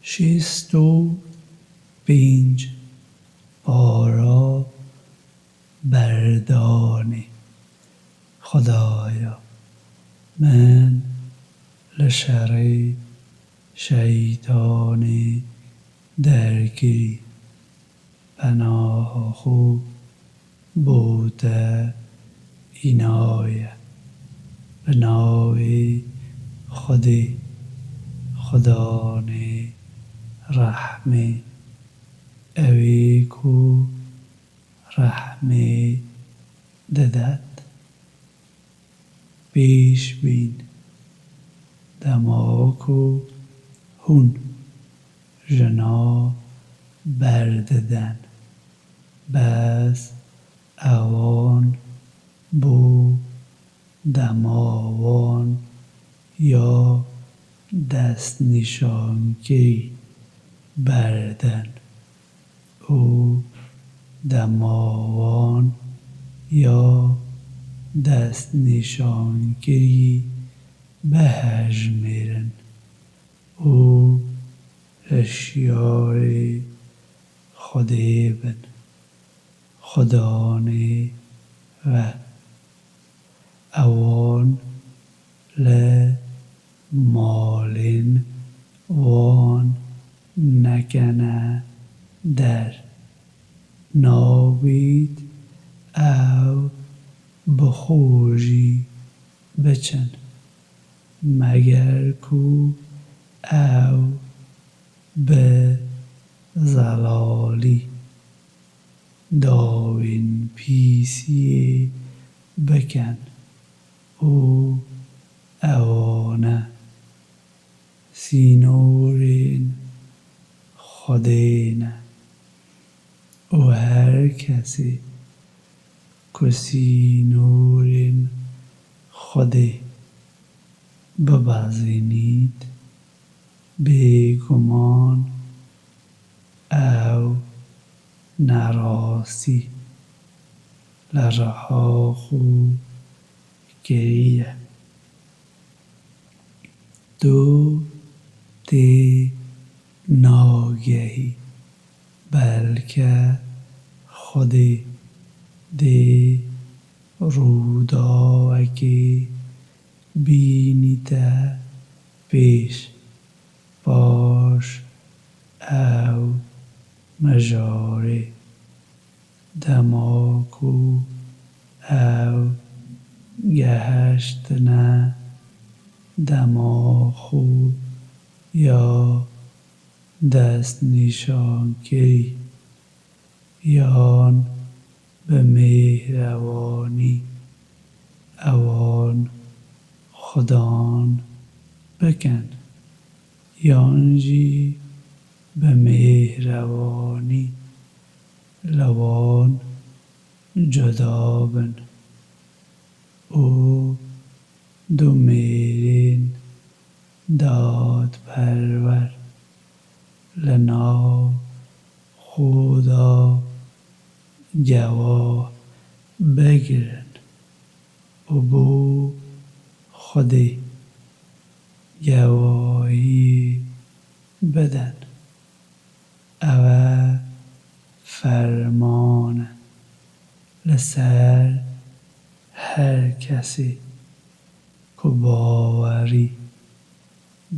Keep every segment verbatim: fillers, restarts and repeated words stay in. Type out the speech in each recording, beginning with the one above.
Şêst û pênc. Para berdanê. Xwedaya min li şerê şeytanê derkirî. Penaha xwe bo te înaye. Bi navê Xwedê, Xudanê rehmê, ew ê ku rehmê didet. Pêş bîn, dema ku hûn jina berdidin, bes ewan bo dema wan ya destnîşankirî berdin û dema wan ya destnîşankirî bihejmêrin û hişyarê Xwedê bin, Xudanê ve. Ewan li malên wan nekene der. Nabît ew bi xwe jî biçin, meger ku ew bi zelalî dawên pîsiyê bikin û ewane sînorên Xwedê ne û her kesê ku sînorên Xwedê bibezînît, bêguman ew nerastî li riha xwe kiriye. Tu tê nagehî, belke Xwedê dê rûdawekê bînîte pêş, paş ew mijarê. Dema ku ew gehiştine dema xwe ya destnîşankirî, yan bi mêhrewanî ewan xudan bikin, yan jî bi mêhrewanî li wan cuda bin û du mêrên dadperwer li nav xwe de gewah bigirin û bo Xwedê gewahiyê bidin. Ew e ferman e li ser her kesê ku bawerî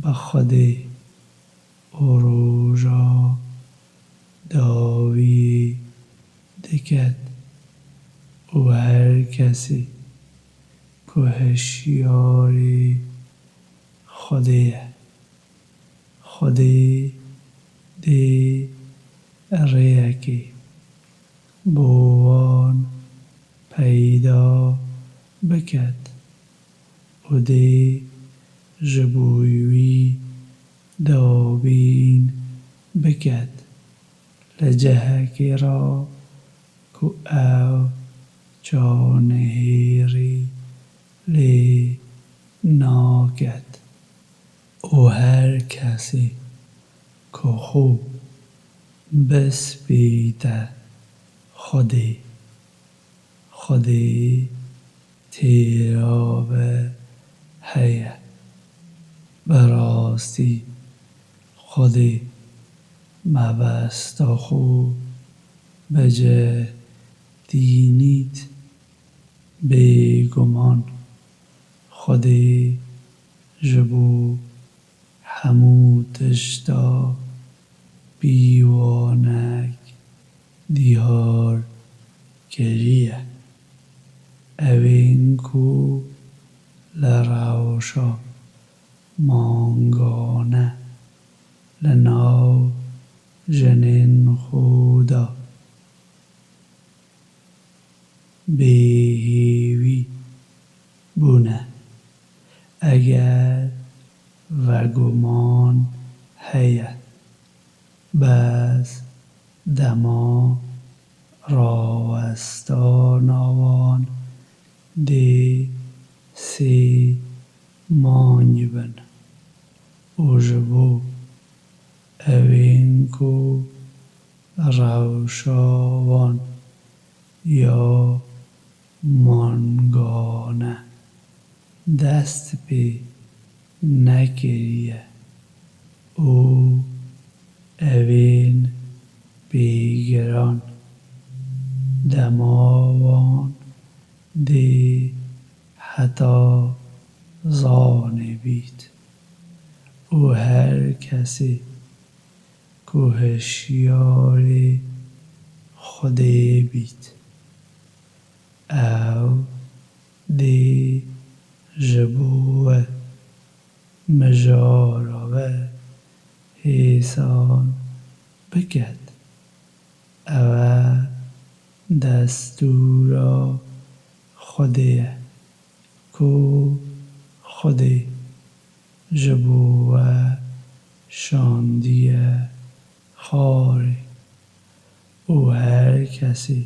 bi Xwedê û roja dawiyê diket û her kesê ku hişyarê Xwedê ye, Xwedê dê rêyekê bo wan peyda biket û dê ji bo wî dabîn biket li cihekê re ku ew çavnihêrî lê naket. Û her kesê ku xwe bispîte Xwedê, Xwedê têra ve heye. Bi rastî Xwedê Mebesta xwe bi cih tînît. Bêguman Xwedê ji bo hemû tişta pîwanek diyar kiriye. Ewên ku li rewşa mangane li nav jinên xwe de bêhêvî bûne. Eger veguman heye, bes dema rawestana wan dê sê mangî bin û ji bo ewên ku rewşa wan ya mangane dest pê nekiriye û ewên pêgiran dema wan dê heta zanê bît û her kesê ku hişyarê Xwedê bît, ew dê ji bo we mijara we hêsan biket. Ew e destûra Xwedê ye ku Xwedê ji bo we şandiye xwarê û her kesê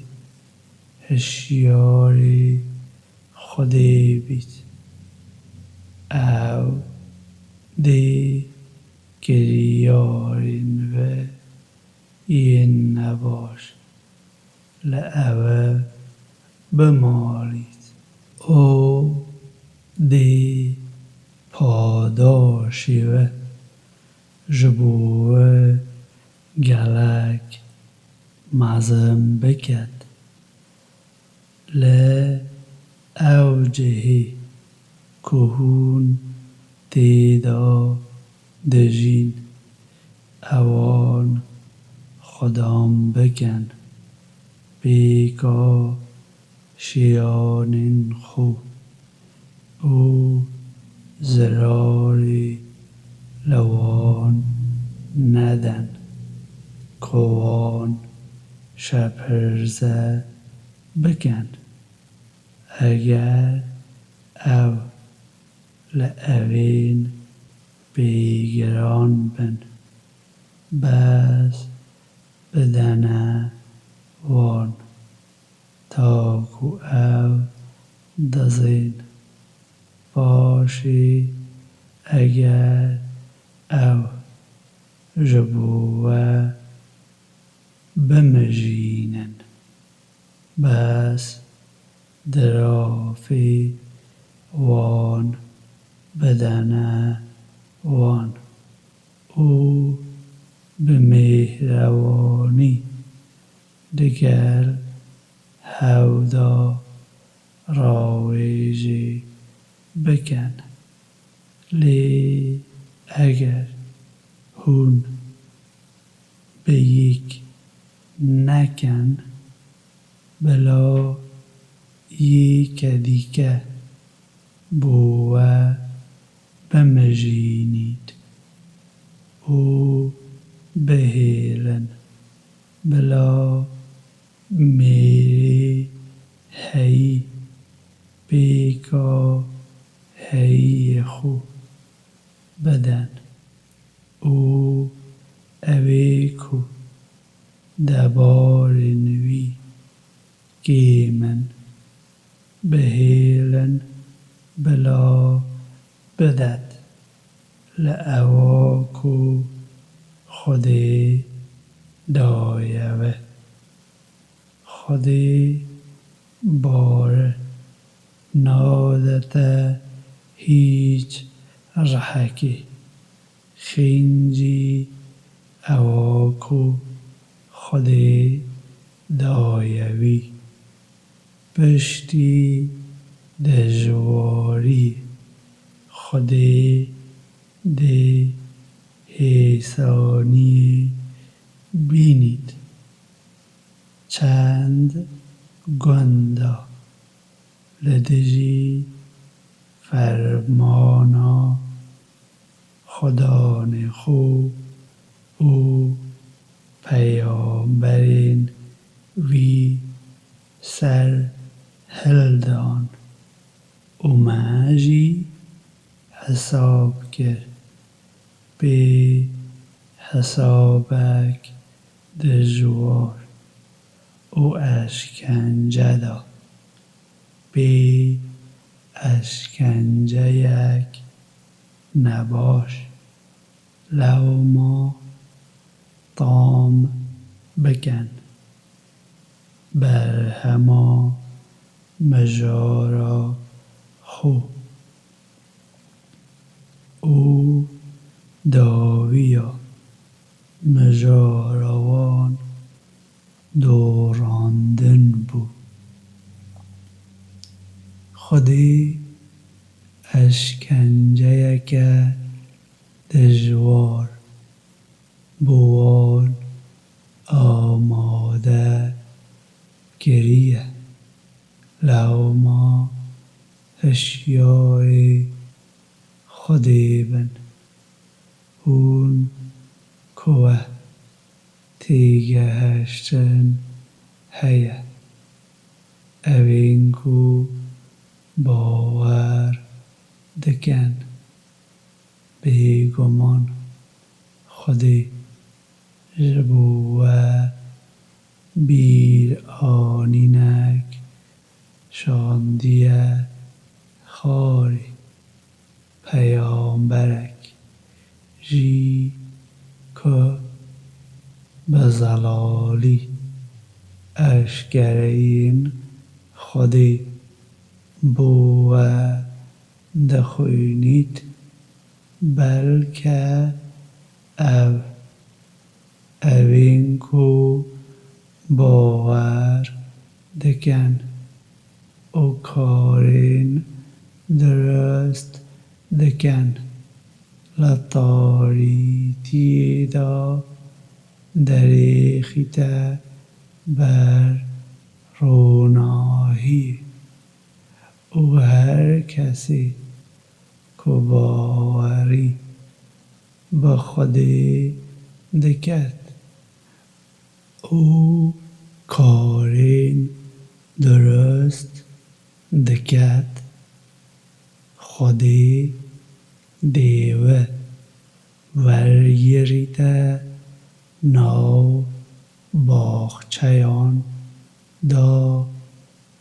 hişyarê Xwedê bît, ew dê kiryarên we yên nebaş li ewe bimarît û dê padaşê we ji bo we gelek mezin biket. Li ew cihê ku hûn tê de dijîn, ewan xudan bikin pêka şiyanên xwe û zirarê li wan nedin ku wan şepirze bikin. Eger ew li ewên pêgiran bin, bes bidene wan, ta ku ew dizên. Paşê eger ew ji bo we bimijînin, bes dirafê wan bidene wan û bi mêhrewanî digel hew de rawêjê bikin. Lê eger hûn bi yek nekin, bila yeke dîke bo we bimijînît û bihêlin, bila mêrê heyî pêka heyiyê xwe bidin û ewê ku debarên wî kêm in, bihêlin bila bidet li ewa ku Xwedê daye we. Xwedê bare nadete hîç rihekê. Xêncî Ewa ku Xwedê daye wî. Piştî dijwarî Xwedê dê hêsaniyê bînît. Çend gunda li dijî fermana Xudanê xwe û peyamberên wî ser hildan û me jî hesab kir pê hesabek dijwar û eşkence da, pê eşkenceyek nebaş. Lewma tam bikin berhema mijara xwe û dawiya mijara wan dorandin bû. Xwedê eşkenceyeke dijwar bo wan amade kiriye. Lewma hişyarê Xwedê bin. Hûn ku we têgehiştin heye, evên ku bawer dikin, bêguman Xwedê ji bo we bîranînek şandiye xwarê. Peyamberek jî ku bi zelalî eşkereyên Xwedê bo we dixwînît, belke ev evên ku bawer dikin û karên dirust dikin, li tarîtiyê de derêxîte ber ronahiyê. Û her kesê ku bawerî bi Xwedê diket û karên dirust diket, Xwedê dê we wergirîte nav baxçeyan da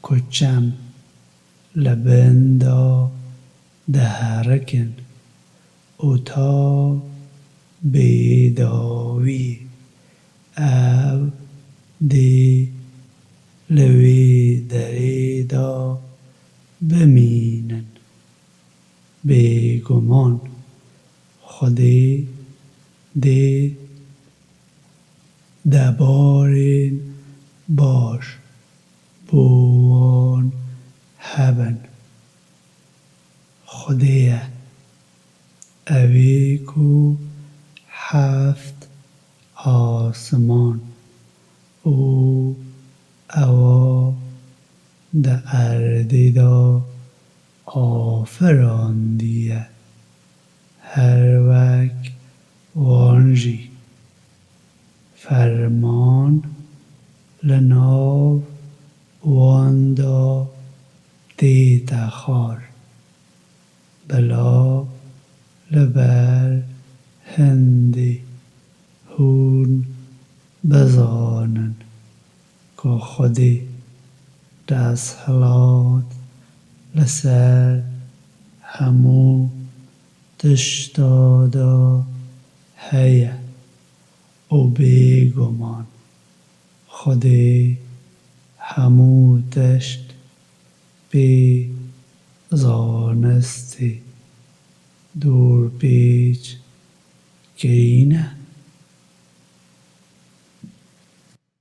ku çem li bin de diherikin û ta bêdawî ev dê li wê derê de bimînin. Bêguman Xwedê dê debarên baş bo wan hebin. Xwedê ye, ew ê ku heft asiman û ewa di erdê de afirandiye, her wek wan jî. Ferman li nav wan de tête xwar. Bila li ber hindê hûn bizanin ku Xwedê desthilat li ser hemû tişta de heye û bêguman Xwedê hemû tişt pê zanistê dorpêç kirîne.